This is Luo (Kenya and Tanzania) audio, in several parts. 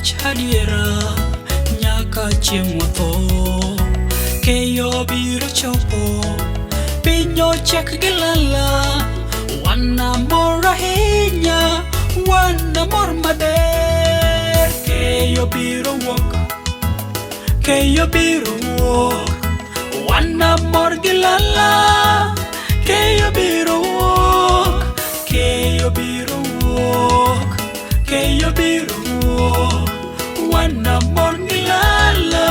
wach adiera nyaka chieng' watho. Keyo biro chopo, piny ochak gi lala. Wanamor ahinya, wanamor maber. Keyo biro wuok, keyo biro wuok. Wanamor gi lala, keyo biro wuok, keyo biro wuok, keyo biro wuok. Wanamor gi lala,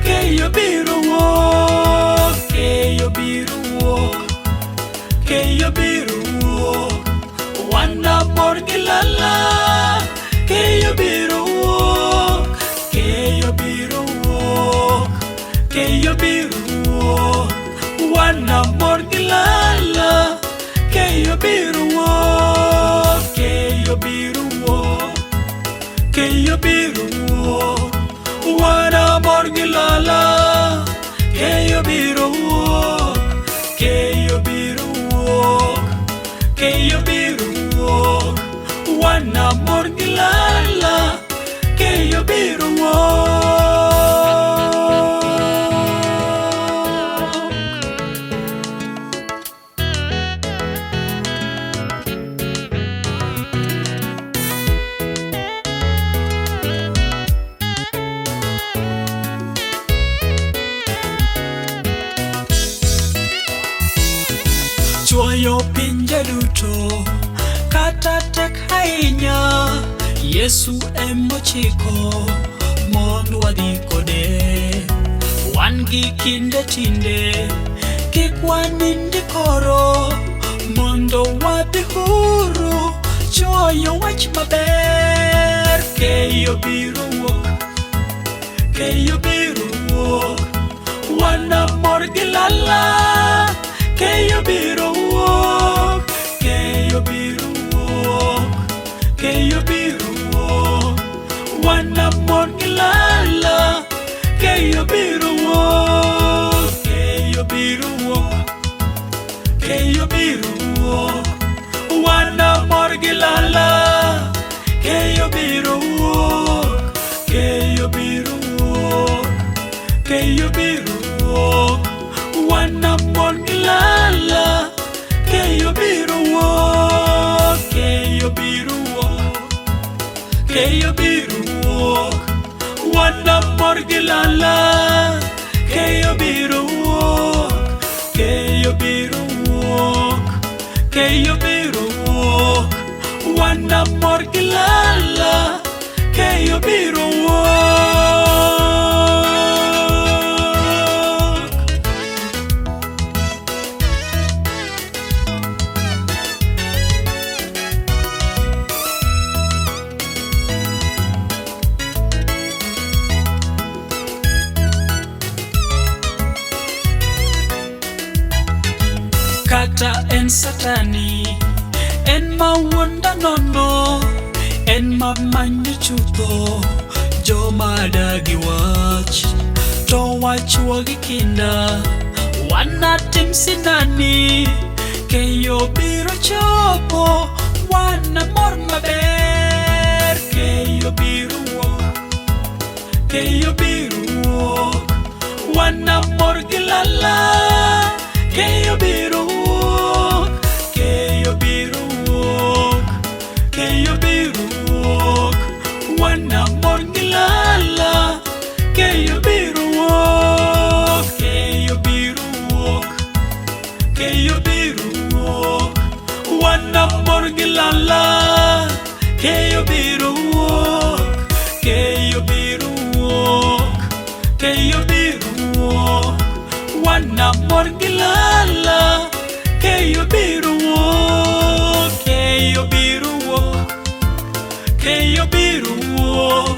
keyo biro wuok, keyo biro wuok, keyo biro wuok. Wanamor gi lala, keyo biro wuok, keyo biro wuok, keyo biro wuok. Wanamor gi lala, keyo biro wuok, keyo biro wuok, keyo biro wuok. Wanamor gi lala, keyo biro wuok, keyo biro wuok, keyo biro wuok. Wanamor gi lala, keyo biro wuok. Chwoyo pinje duto kata tek ahinya, Yesu emochiko mondo wadhi kode. Wan gi kinde tinde, kik wanindi koro, mondo wadhi huru chwoyo wach maber. Keyo biro wuok, keyo biro wuok, wanamor gi lala. Keyo biro wuok, keyo biro wuok, keyo biro wuok. Wanamor gi lala, keyo biro wuok, keyo biro wuok, keyo biro wuok. Wanamor gi lala, keyo biro wuok, keyo biro wuok, keyo biro wuok. Wanamor gi lala, keyo biro wuok, keyo biro wuok, keyo biro wuok. Wanamor gi lala, keyo biro wuok, keyo biro wuok, keyo biro wuok. Wanamor gi lala, keyo biro wuok. Kata en satani, en mawuonda nono, en mamanyo chutho joma dagi wach. To wachwa gi kinda, wanatim sinani, keyo biro chopo, wanamor maber. Keyo biro wuok, keyo biro wuok, wanamor gi lala. Keyo biro wuok, keyo biro wuok, keyo biro wuok. Wanamor gi lala, keyo biro wuok, keyo biro wuok, keyo biro wuok. Wanamor gi lala, keyo biro wuok, keyo biro wuok, keyo biro wuok. Wanamor gi lala, keyo biro wuok, keyo biro wuok, keyo biro wuok.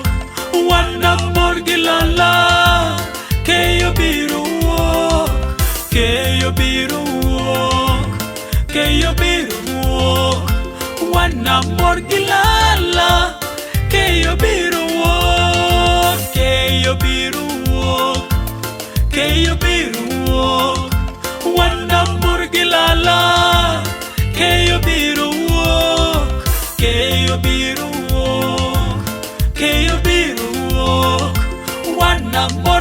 Wanamor gi lala, keyo biro wuok, keyo biro wuok, keyo biro wuok. Wanamor gi lala, keyo biro wuok, keyo biro wuok, keyo biro wuok. Wanamor gi lala, keyo biro wuok, keyo biro wuok, keyo biro Namo.